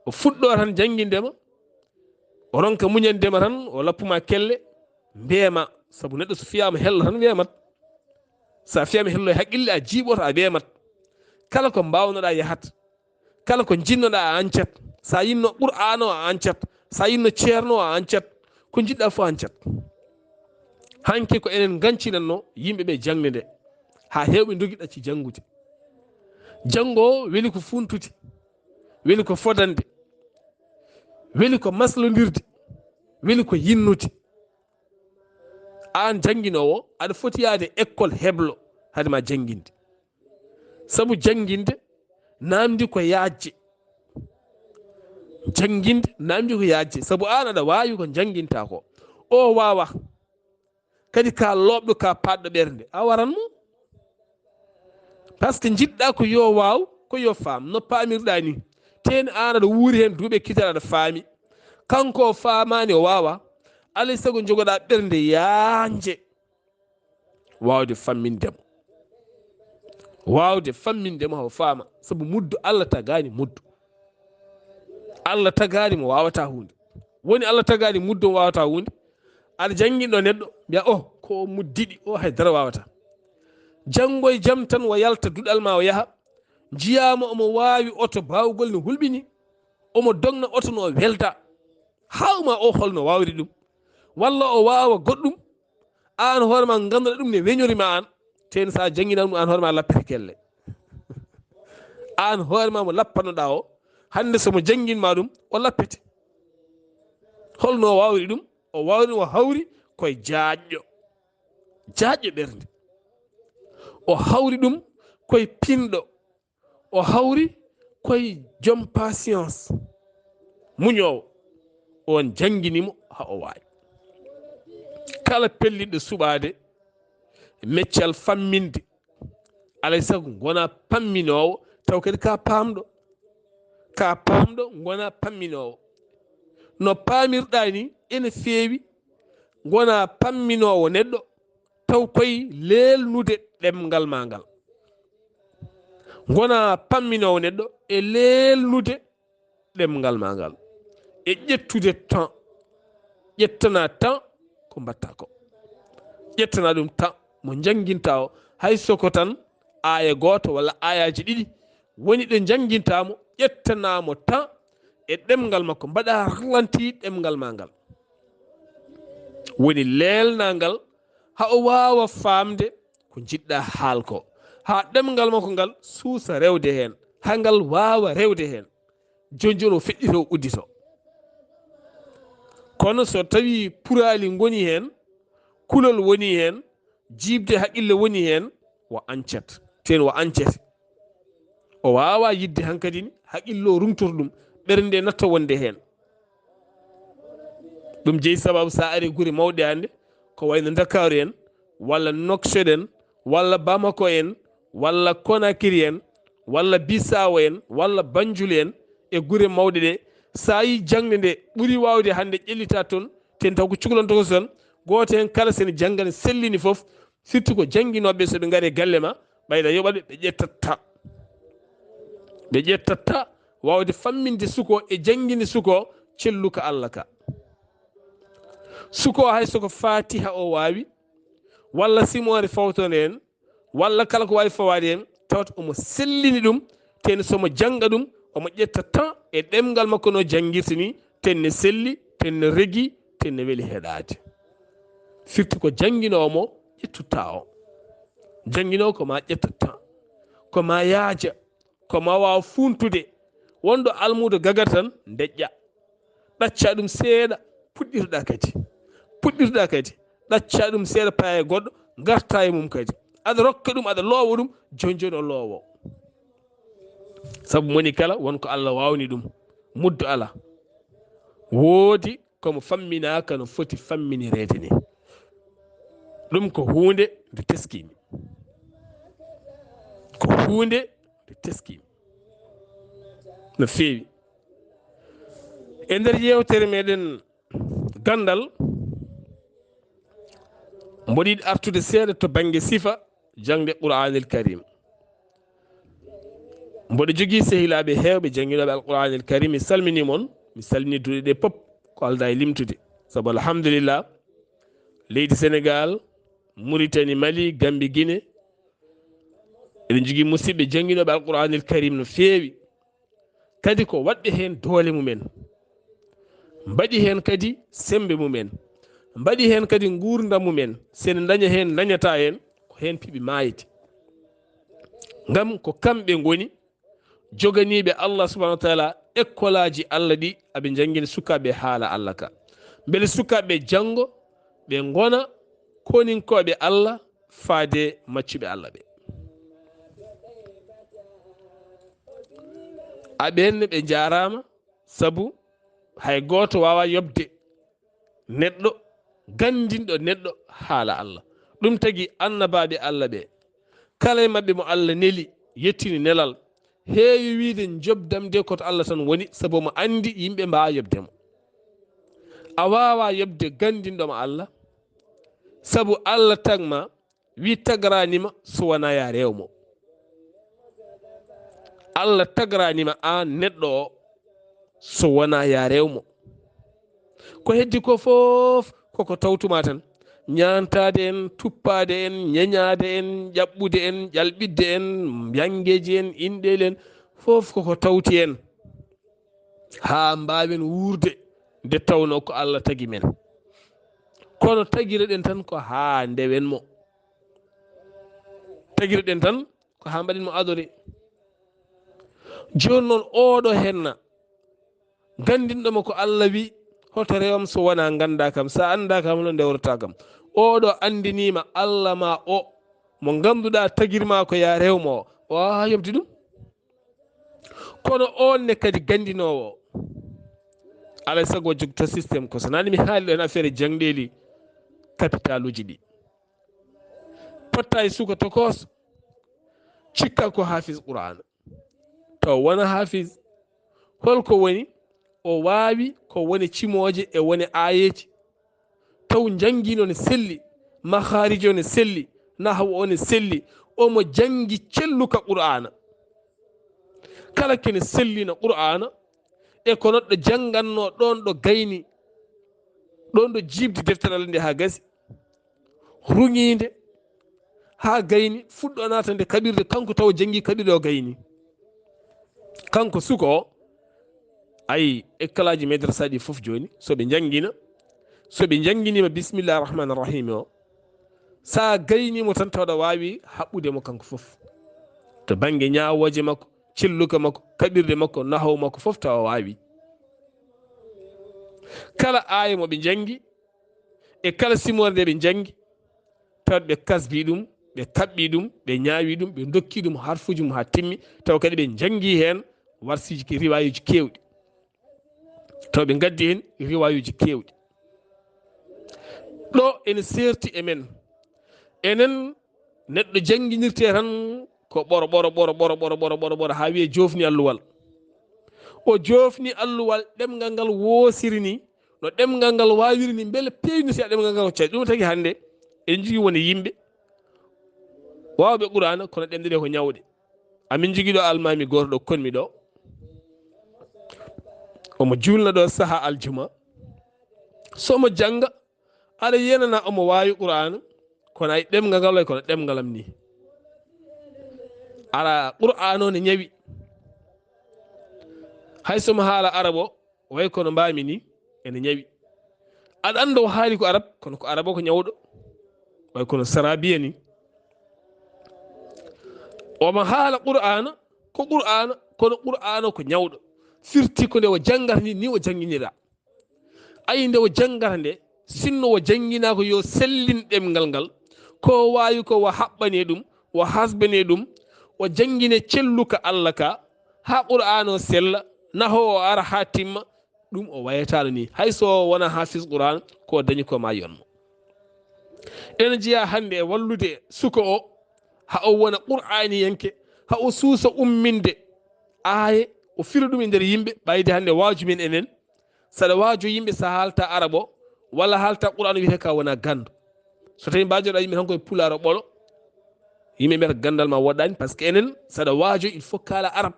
O fuɗɗoo tan jannginde ma, o ronka muñande ma tan, o lappu ma kelle, mbeema, sabu neɗɗo so fiyaama hello tan weemat. So a fiyaama hello e haqqille, a jiiɓoto, a weemat. Kala ko mbaawnoɗaa yahat, kala ko njiɗnoɗaa a ancat, so a yinno Qur'aana o a ancat, so a yinno ceerno o a ancat, ko njiɗɗaa fof a ancat. Hanki ko enen ngancinanno yimɓe ɓe jaŋde nde, haa heewɓe ndogi ɗacci janngude. Janngo o weli ko funtude, weli ko fodande, weli ko maslondirde, weli ko yinnude. Aan jannginoowo, aɗa foti yahde école heblo hade ma jannginde. Sabu jannginde naamndi ko yaajje. Jannginde naamndi ko yaajje. Sabu aan aɗa waawi ko njannginta ko. O waawa. Kadi ka looɓɗo, ka paɗɗo ɓernde. A waran mo. Par ce que njiɗɗa ko yo waaw, ko yo faam. No paamirɗa ni. Teen aan aɗa wuuri heen duuɓi e kiital aɗa faami. Kanko o faamaani, o waawa. Alay sago njogoɗa ɓernde yaajnde. Waawde famminde mo. Waawde famminde mo haa o faama. Sabu muddu Allah tagaani muddu. Allah tagaani mo waawata huunde. Woni Allah tagaani muddu mo waawata huunde. Aɗa jannginɗo neɗɗo, mbiya, "Oh, ko o muddiɗi, o hay dara waawata." Janngo e jam tan o yalta duɗal ma o yaha. Njiyaama omo waawi oto baawgol no hulɓini. Omo dogna oto no welta. Haaw ma o holno waawri ɗum. Walla o waawa goɗɗum. Aan hoore ma ngannduɗa ɗum ne weñori ma aan. Teen so a jannginaama ɗum, aan hoore ma lappete kelle. Aan hoore ma mo lappannoɗa o, hannde so mo janngin ma ɗum, o lappete. Holno o waawri ɗum? O waawri ɗum, o hawri koye jaajɗo. Jaajɗo ɓernde. O hawri ɗum koye pinɗo. O hawri koye joom patience. Muñoowo. On janngini mo haa o waawi. Kala pelliɗɗo suɓaade meccal famminde, alay sago ngona pamminoowo, taw kadi ka paamɗo. Ka paamɗo, ngona pamminoowo. No paamirɗa ni, ene feewi, ngona pamminoowo neɗɗo, taw koye leelnude ɗemngal ma ngal. Ngona pamminoowo neɗɗo e leelnude ɗemngal ma ngal. E ƴettude temps, ƴettana temps ko mbatta ko. Ƴettana ɗum temps mo njannginta o, hay soko tan aaya gooto walla aayaaji ɗiɗi woni ɗo njannginta mo, ƴettana mo temps e ɗemngal makko, mbaɗa ralenti ɗemngal ma ngal. Woni leelna ngal haa o waawa faamde ko njiɗɗa haal ko, haa ɗemngal makko ngal suusa rewde heen, haa ngal waawa rewde heen. Jooni jooni o feƴƴito, o uddito. Kono so tawii puraali ngoni heen, kulol woni heen, jiiɓde haqqille woni heen, o añcat. Teen o añcete. O waawaa yiɗde hankadi ni haqqille o ruŋtoto ɗum, ɓernde nde natta wonde heen. Ɗum jeyi sababu so a ari gure mawɗe hannde, ko wayno Ndakaaru en, walla Nouakchott en, walla Bamako en, walla Conakry en, walla Bissau en, walla Banjul en, e gure mawɗe ɗe, so a yii jaŋde nde ɓuri waawde hannde ƴellitaade toon, teen taw ko cukalon tokosi toon, gooto heen kala so ene jannga ne sellini fof, surtout ko jannginooɓe, so ɓe ngari e galle ma, ɓayda yoɓat ɓe, ɓe ƴettat tan. Ɓe ƴettat tan waawde famminde suko e jannginde suko celluka Allah ka. Suko hay soko Fatiha o waawi, walla simoore fawtone en, walla kala ko waawi fawaade en, tawata omo sellini ɗum, teen so mo jannga ɗum, omo ƴetta tan e ɗemngal makko no janngirta ni, teen ne selli, teen ne regi, teen ne weli heɗaade. Firti ko jannginoowo mo ƴettutta o. Jannginoowo ko ma ƴetta tan, ko ma yaaja, ko ma waaw fuuntude. Wonɗo almuudo gagar tan, ndeƴƴa. Ɗacca ɗum seeɗa, puɗɗirɗa kadi. Puɗɗirɗa kadi. Ɗacca ɗum seeɗa, paya e goɗɗo, ngarta e mum kadi. Aɗa rokka ɗum, aɗa loowa ɗum, jooni jooni o loowo. Sabu moni kala, won ko Allah waawni ɗum. Muddo ala. Woodi komo famminaaka no foti famminireede ni. Ɗum ko huunde nde teskimi. Ko huunde nde teskimi. No feewi. E nder yeewtere meɗen ganndal, mboɗo yiɗi artude seeɗa to bannge sifa jaŋde Qur'aanil Karim. Mboɗo jogii sehilaaɓe heewɓe jannginooɓe Alqur'aanil Karim. Mi salminii mon, mi salminii duɗe ɗe pop, ko aldaa e limtude. Sabu alhamdulillah, leydi Senegaal, Muritani, Mali, Gambi, Gine, eɗen jogii musiɓɓe jannginooɓe Alqur'aanil Karim no feewi. Kadi ko waɗɓe heen doole mumen, mbaɗi heen kadi semmbe mumen, mbaɗi heen kadi nguurndam mumen. So ene ndaña heen, ndañata heen, ko heen piɓi maayde. Ngam ko kamɓe ngoni joganiiɓe Allah subhanahu wa taala ekkolaaji Allah ɗi, aɓe njanngina sukaaɓe haala Allah ka. Mbele sukaaɓe janngo ɓe ngona koninkooɓe Allah faade maccuɓe Allah ɓe. Aɓe henne ɓe njaaraama, sabu hay gooto waawaa yoɓde neɗɗo ganndinɗo neɗɗo haala Allah. Ɗum tagi annabaaɓe Allah ɓe, kala e maɓɓe mo Allah neli, yettini nelal, heewi wiyde, "Njoɓdam de ko to Allah tan woni," sabu omo anndi yimɓe mbaawaa yoɓde mo. A waawaa yoɓde ganndinɗo ma Allah, sabu Allah tagma, wi tagrani ma so wonaa ya rew mo. Allah tagrani ma aan neɗɗo o so wonaa ya rew mo. Ko heddi ko fof koko tawtuma tan. Ñaantaade en, tuppaade en, ñeñaade en, ƴaɓɓude en, ƴalɓitde en, yanngeeji en, inɗeeli en, fof koko tawti en. Haa mbaawen wuurde nde tawnoo ko Allah tagi men. Kono tagireɗen tan ko haa ndewen mo. Tagireɗen tan ko haa mbaɗen mo adore. Jooni noon, oɗo henna ganndinɗo mo ko Allah wi, "Hoto rewam so wonaa nganndaa kam, so a anndaa kam, hono ndewrata kam?" Oɗo anndiniima Allah ma o, mo ngannduɗaa tagirma ko ya rew mo o, o waawaa yoɓde ɗum. Kono oon ne kadi ganndinoowo o, alaa e sago o jogto système ko, so nani mi haali ɗo en affaire e jangɗeeli capitaluji ɗi. Potta e suka tokos, cikka ko hafiz Qur'ana. Taw wona hafiz. Holko woni? O waawi ko woni cimooje e woni aayeeji. Taw njanngiino ne selli, mahaarijo ne selli, nahwu o ne selli. Omo janngi celluka Qur'ana. Kala kene sellina Qur'ana, e ko neɗɗo janngannoo ɗoon ɗo gayni, ɗoon ɗo jiiɓdi deftere Allah nde haa gasi, ruŋiinde haa gayni, fuɗɗo naata nde kaɓirde, kanko taw janngi kaɓirde o gayni. Kanko suka o, ayi, ekkalaaji madrasa ɗi fof jooni, so ɓe njanngina, so ɓe njannginiima bismillahi rahmani rahim o, so a gayni mo tan, tawɗa waawi haɓɓude mo kanko fof. To bannge ñaawooje makko, celluka makko, kaɓirde makko, nahawu makko, fof tawa o waawi. Kala aaya mo ɓe njanngi, e kala simoore nde ɓe njanngi, tawa ɓe kasbi ɗum, ɓe kaɓɓi ɗum, ɓe ñaawi ɗum, ɓe ndokki ɗum harfuuji mum haa timmi, tawa kadi ɓe njanngi heen warsiiji ke-, riwaayuuji keewɗi. Tawa ɓe ngaddi heen riwaayuuji keewɗi. Ɗo ene seerti e men. Enen, neɗɗo jannginirtee tan ko ɓoro, ɓoro, ɓoro, ɓoro, ɓoro, ɓoro, ɓoro, ɓoro, haa wiyee joofni alluwal. O joofni alluwal, ɗemngal ngal woosiri ni, no ɗemngal ngal waawiri ni, mbele peewni si a ɗemngal ngal ko caɗi. Ɗum tagi hannde, eɗen njogii won e yimɓe waawɓe Qur'aana, kono ɗemɗe ɗe ko ñawɗe. Amin njogii ɗo almaami gooto ɗo konmi ɗo. Omo juulna ɗo saha aljuma. So omo jannga, aɗa yenana omo waawi Qur'aana, kono ay ɗemngal ngal way kono ɗemngal am ni. Ara Qur'aana o ne ñawi. Hay so mo haala arab o, way kono mbaami ni, ene ñawi. Aɗa annda o haali ko arab, kono ko arab o ko ñawɗo. Way kono sarabiya ni. Omo haala Qur'aana, ko Qur'aana, kono Qur'aana ko ñawɗo. Firti ko nde o janngata ni, ni o jannginira. Ayi nde o janngata nde, sinno o jannginaa ko yo sellin ɗemngal ngal, ko o waawi ko o haɓɓanee ɗum, o hasbanee ɗum, o janngine celluka Allah ka, haa Qur'aana o sella, nahoo o ara haa timma, ɗum o wayataano ni. Hay so o wonaa haafis Qur'aana, ko o dañi ko ma yon mo. Ene jeyaa hannde e wallude suka o, haa o wona Qur'aaniyanke, haa o suusa umminde aaye, o fira ɗum e nder yimɓe, ɓayde hannde waaju men enen, saɗa waajo yimɓe, sa haalta arab o, walla haalta Qur'aana, wiyete ka wona ganndo. So tawi mbaajoɗa yimɓe tan koye pulaar o ɓolo, yimɓe mbiyata ganndal ma woɗɗaani, parce que enen, saɗa waajo, il faut kaala arab.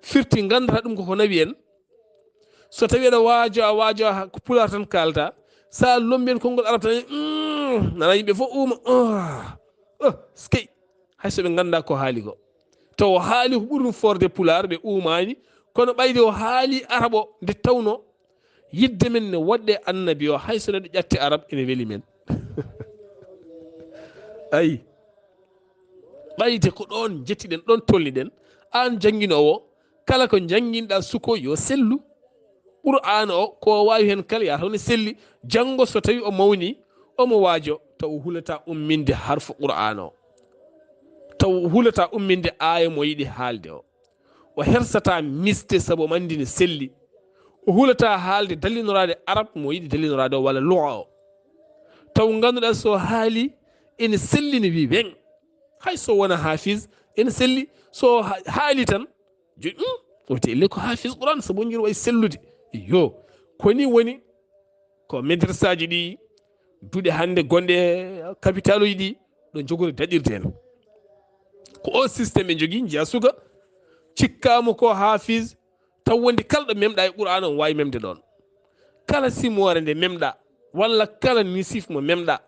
Firti nganndata ɗum koko nawi en. So tawi aɗa waajo, a waajo, a ko pulaar tan kaalta. Sa lombi en konngol arab tan, mm, nana yimɓe fof uuma, oh, oh, skey. Hay so ɓe ngannda ko haali ko. Taw o haali ko ɓuri ɗum forde pulaar, ɓe uumaani, kono ɓayde o haali arab o, nde tawno yidde men ne woɗɗe annabi o, hay so neɗɗo ƴatti arab, ene weli men. Ayi. Ɓayde ko ɗoon njettiɗen, ɗoon tolniɗen. Aan jannginoowo, kala ko njannginɗaa suko yo sellu. Qur'aana o, ko o waawi heen kala, yaa taw ne selli. Janngo so tawi o mawni, omo waajo, taw o hulataa umminde harfu Qur'aana o. Taw o hulataa umminde aaya mo yiɗi haalde o. O hersataa miste sabu o anndi ne selli. O hulataa haalde dallinoraade arab mo yiɗi dallinoraade o walla luga o. Taw ngannduɗaa so haali ene selli ne wii weŋ. Hay so wona hafiz, ene selli. So ha-, haali tan, jo-, hmm, o wiyete elle ko hafiz Qur'an, sabu o njiyata way sellude. Iyo, ko ni woni ko madrasaaji ɗi, duɗe hannde gonɗe capitaluuji ɗi, ɗo njogori daɗirde en. Ko o système ɓe njogii, njiya suka, cikkaama ko hafiz, taw wondi kala ɗo memɗa e Qur'an, on waawi memde ɗoon. Kala simoore nde memɗa, walla kala nisif mo memɗa,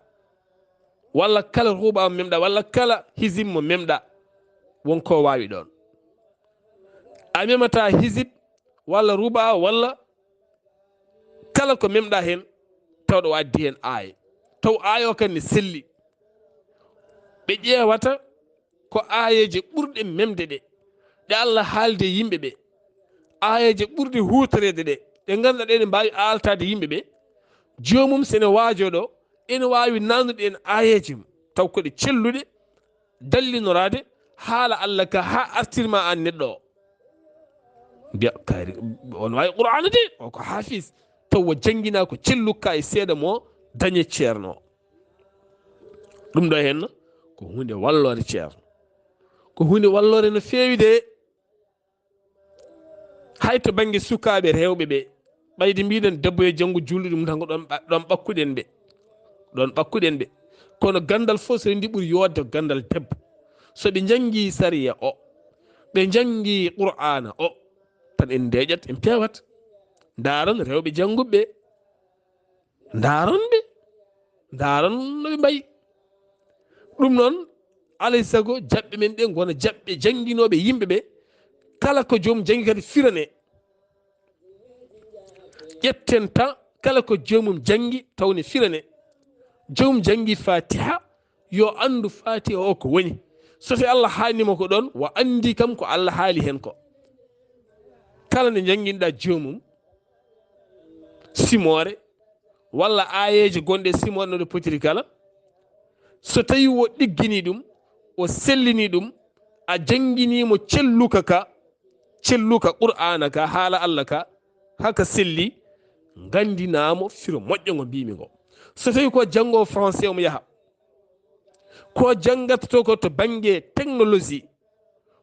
walla kala ruba mo memɗa, walla kala hizib mo memɗa, won ko waawi ɗoon. A memata hizib, walla ruba, walla kala ko memɗa heen, taw ɗo addi heen aaye. Taw aaye o kan ne selli. Ɓe ƴeewata ko aayeeje ɓurɗe memde ɗe, ɗe Allah haalde yimɓe ɓe. Aayeeje ɓurɗe huutoreede ɗe, ɗe ngannduɗaa ɗe ne mbaawi aaltaade yimɓe ɓe. Joomum, so ene waajo ɗo, ene waawi nanude en aayeeje mum, taw ko ɗe celluɗe, dallinoraade haala Allah ka haa artirma aan neɗɗo o. Mbiya, kayri, on waawi Qur'aana de, o ko hafiz. Taw o jannginaa ko celluka e seeɗa mo dañe ceerno. Ɗum ɗo heen ko huunde walloore ceerno. Ko huunde walloore no feewi de. Hay to bannge sukaaɓe rewɓe ɓe, ɓayde mbiɗen debbo e janngo juulɗo ɗum tan ko ɗoon ɓa-, ɗoon ɓakkuɗen ɓe. Ɗoon ɓakkuɗen ɓe. Kono ganndal fof so ndi ɓuri yoodde ko ganndal debbo. So ɓe njanngi sariya o, ɓe njanngi Qur'aana o, tan en ndeeƴat, en peewat. Ndaaron rewɓe jannguɓe ɓe. Ndaaron ɓe. Ndaaron no ɓe mbayi. Ɗum noon, alay sago jaɓɓe men ɗe ngona jaɓɓe jannginooɓe yimɓe ɓe. Kala ko joom janngi kadi firane. Ƴetten tan kala ko joomum janngi tawne firane. Joomum janngi Fatiha, yo anndu Fatiha o ko woni. So tawi Allah haalnima ko ɗon, wa anndi kam ko Allah haali hen ko. Kala nde jannginɗa joomum simoore walla aayeeje gonɗe e simoore no ɗe potiri kala, so tawi o ɗiggini ɗum, o sellini ɗum, a jannginimo celluka ka, celluka Qur'aana ka, haala Allah ka, haka selli, nganndinamo firo moƴƴo ngo mbimi ngo. So tawi ko janngo français omo yaha, ko janngata to ko to bannge technologie,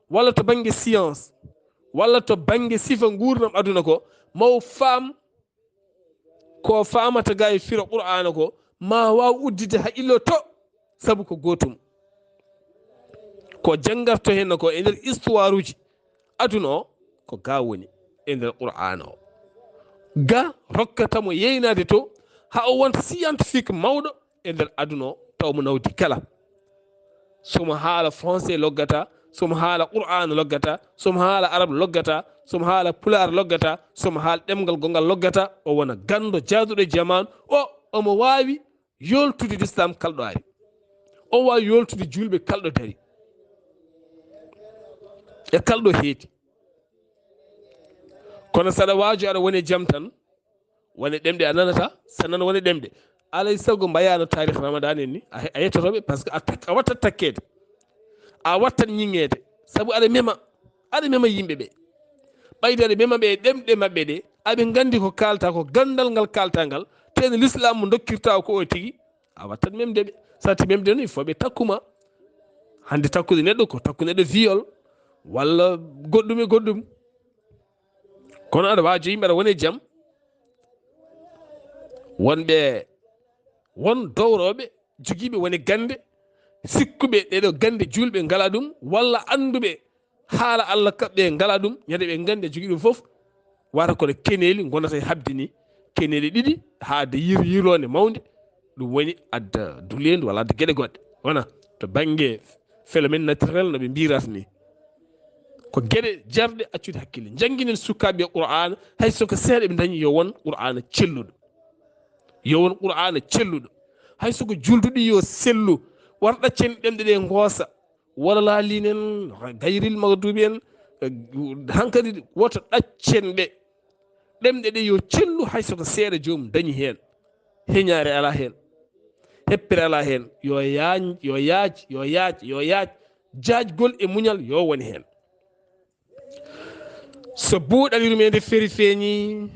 walla to bannge science, walla to bannge sifa nguurndam aduna ko, maw faam ko faamata ga e firo Qur'aana ko, ma waaw uddide haqqillo to, sabu ko gootum. Ko janngarto hen ko e nder histoire uji aduna o, ko ga woni e nder Qur'aana o. Ga rokkata mo yeynaade to, haa o wonta scientifique mawɗo e nder aduna o, taw mo nawdi kala. Somo haala français loggata, somo haala Qur'aana loggata, somo haala arab loggata, somo haala pulaar loggata, somo haala ɗemngal gongal loggata, o wona ganndo jaaduɗo e jamaanu, o, omo waawi yooltude l'islam kalɗo ari. O waawi yooltude juulɓe kalɗo dari. E kalɗo heedi. Kono saɗa waajo aɗa woni e jam tan, woni ɗemɗe a nanata, so nan woni ɗemɗe. Alay sago mbayano taarih Ramadan en ni, a, a yettotoɓe, parce que a tak-, a wattat takkeede. A wattat ñiŋeede, sabu aɗa mema, aɗa mema yimɓe ɓe. Ɓayde aɗa mema ɓe e ɗemɗe maɓɓe ɗe, aɓe nganndi ko kaalta ko, ganndal ngal kaalta ngal, teno l'islam mo dokkirta o ko o tigi, a wattat memde ɓe. Sati memde no, il faut ɓe takkuma. Hannde takkude neɗɗo ko takku neɗɗo viol, walla goɗɗum e goɗɗum. Kono aɗa waajo yimɓe aɗa woni e jam. Wonɓe, won dowroɓe jogiiɓe woni gannde, sikkuɓe ɗeɗo gannde juulɓe ngala ɗum, walla annduɓe haala Allah kaɓɓe ngala ɗum, ñande ɓe nganndi a jogii ɗum fof, wata kono keneeli ngonata e haɓde ni, keneeli ɗiɗi haa de yir-, yirloonde mawnde, ɗum woni adda duleendu walla adda geɗe goɗɗe. Wona to bannge phénomène naturel no ɓe mbirata ni. Ko geɗe jarɗe accude hakkille. Njannginen sukaaɓe Qur'aana, hay so ko seeɗa ɓe ndañi yo won Qur'aana celluɗo. Yo won Qur'aana celluɗo. Hay so ko julduɗi yo sellu, war ɗaccen ɗemɗe ɗe ngoosa. Wala laalinen, gayril magdubi en, eh, hankadi woto ɗaccen ɓe. Ɗemɗe ɗe yo cellu hay so ko seeɗa joomum dañi heen. Heñaare alaa heen. Heppere alaa heen. Yo yaañ, yo yaaj, yo yaaj, yo yaaj. Jaajgol e muñal yo woni heen. So buuɗal yurmeende feri feeñi,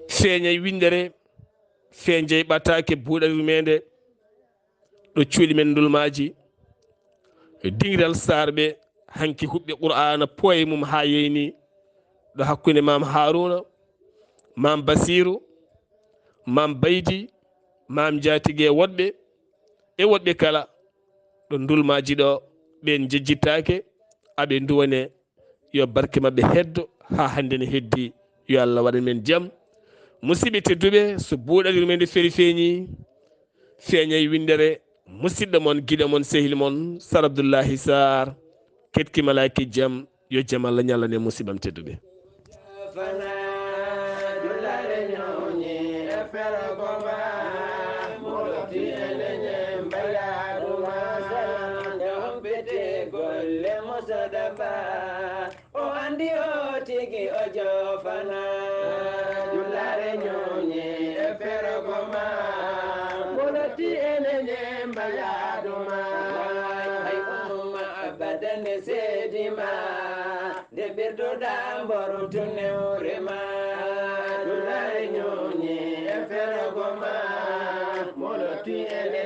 feeñay winndere, feeñay ɓataake buuɗal yurmeende. Ɗo cuuɗi men ndulmaaji, dingiral saarɓe, hanki huɓɓi Qur'aana pooye mum haa yeyni, ɗo hakkunde Maam Haaruuna, Maam Basiiru, Maam Baydi, Maam Jaatige e woɗɓe, e woɗɓe kala, ɗo ndulmaaji ɗo, ɓeen njejjittaake, aɓe nduwane. Yo barke maɓɓe heddo haa hannde ne heddi. Yo Allah waɗan men jam. Musidɓe tedduɓe, so buuɗal yurmeende feri feeñi, feeñay winndere musidɗo mon, giɗo mon, sehil mon, Sar Abdullahi Sarr. Ketki malaaki jam, yo jam Allah ñallan e musidɓam tedduɓe. O andi o tigi o jofana. Julare ñoñi e ferogo ma. Moloti ene ñemba yaaduma. Ay umma abadan seedima. Nde ɓirduɗa mboru tunewre ma. Julare ñoñi e ferogo ma. Moloti ene